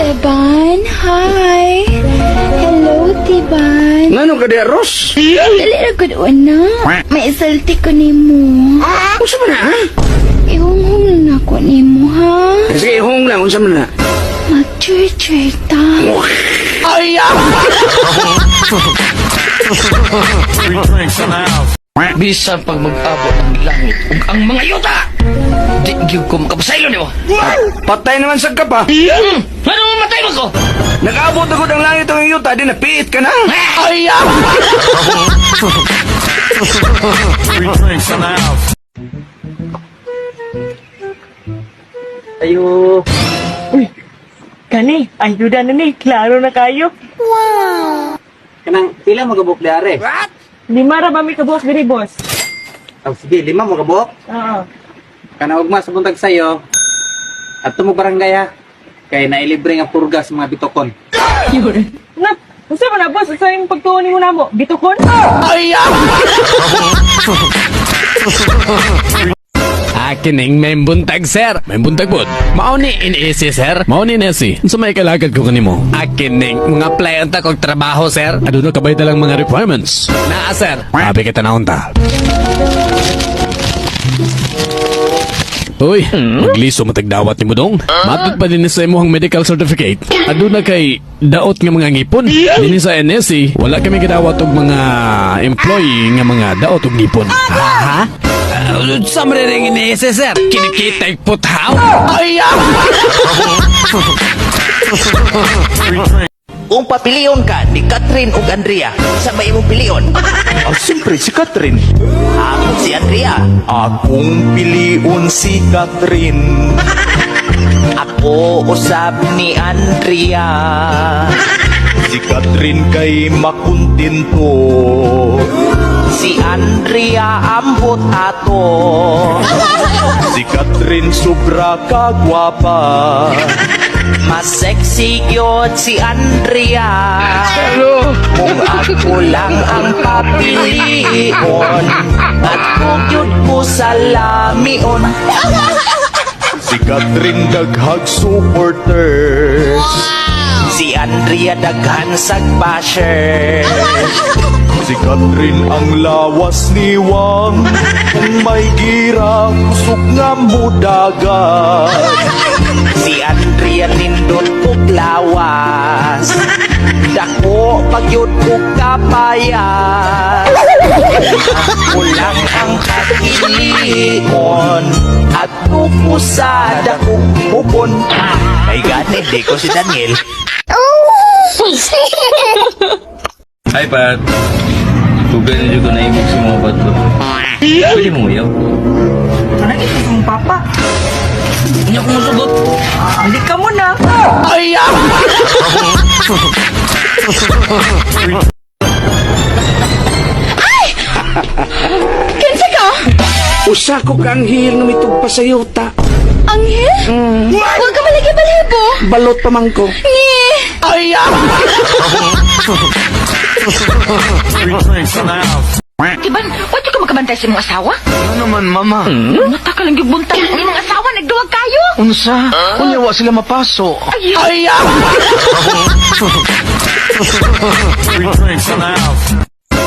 Teban, hi. Hello, Teban. Ngano ka di Ros? Dali na good una. May isalti ko nimo. Unsa man na ha? Ihunghong na ako nimo, ha? Sige, hong lang unsa man na. Mag-chur-chur ta. Ay! Bisan pag mag-abot ng langit ug ang mga yuta, di gyud ko makapasaylo nimo. Patay naman sa ka pa. Ano mamatay mo ko? Nag-abot ako ng langit ang yuta, di napiit ka na. Ay! Ayo. Uy, kani, ayuda na ni, klaro na kayo. Kanang pila mo gabok diare? Lima ra ba mi ka boss diri boss? Oh, sige, 5 mo gabok. Oo. Kana ugma sa buntag sayo. Adto mo barangay ha. Kay nailibre nga purga sa mga bitokon. Yun. Na, unsa man na boss, unsa yung pagtuon nimo namo? Bitukon? Ay! Kining may buntag, sir. May buntag pod. Mao ni inisi, sir. Mao ni nesi. Unsa may kalagad ko kanimo? Kining mga apply unta kog trabaho, sir. Aduna kabay dalang mga requirements. Naa, sir. Abi kita na unta. Uy, magliso matagdawat ni mo dong. Matod pa din sa imuhang medical certificate. Aduna kay daot nga mga ngipon. Dinhi sa NSC, wala kami kadawat og mga employee nga mga daot og ngipon. Ha? Sa mariring ni sir, kinikita yung puthaw? Ay! Kung papiliyon ka ni Catherine ug Andrea, sa may imong piliyon? Siyempre, si Catherine. Ako si Andrea. Akong piliun si Catherine. Ako usab ni Andrea. Si Catherine kay makuntinto. Si Andrea ambot ato. Si Catherine sobra kagwapa. Mas sexy yun si Andrea. Kung ako lang ang papilion, at kung yun ko sa lamion. Si Catherine daghag supporters. Si Andrea daghan sag basher. Si Catherine ang lawas ni Wang. Kung may gira, kusog nga mudagan. Si Andrea nindot ug lawas. Dako pagyud ug kapayas. Ako lang ang kakilion at kukusa dako bubon. May ganit di ko si Daniel. Hi, Pat. Tugay na dyan ko na ibig sa mga bato. Pwede mo yaw? Ano ito mong papa? Hindi ako masugot. Hindi ka muna. Ay! Kinsa ka? Usa ko kang hil nga mitugpa sa yuta. Anghel? Huwag ka malagi balibo. Balot pa man ko. Ngi. Ay! Tiban, wala ka magkabantay sa imong asawa? Ano naman, mama? Nata ka lang yung buntag. Ang imong asawa, nagduwag kayo. Unsa? Unyawa sila mapaso. Ay!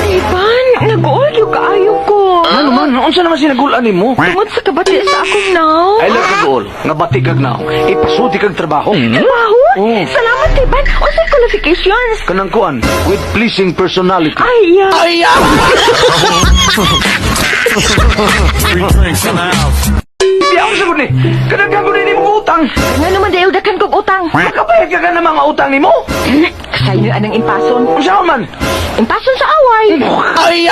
Tiban, nag-uolyo kaayo ko. Ano man? Unsa naman sinagulan ni mo? Tungod sa kabati sa akong now. I love you all. Nga bati kag na. Ipasuti kag trabaho. Trabaho? Oo. Salamat, Tiban. Unsay qualifications? Kanang kuan. With pleasing personality. Ay, Ay! Di ako sagot ni. Kanang gago ni mo utang. nga naman dahil dakan kong utang. Makabayad ka ka ng mga utang ni mo. Kasayo anang impason. Unsa man? Impason sa away. Ay!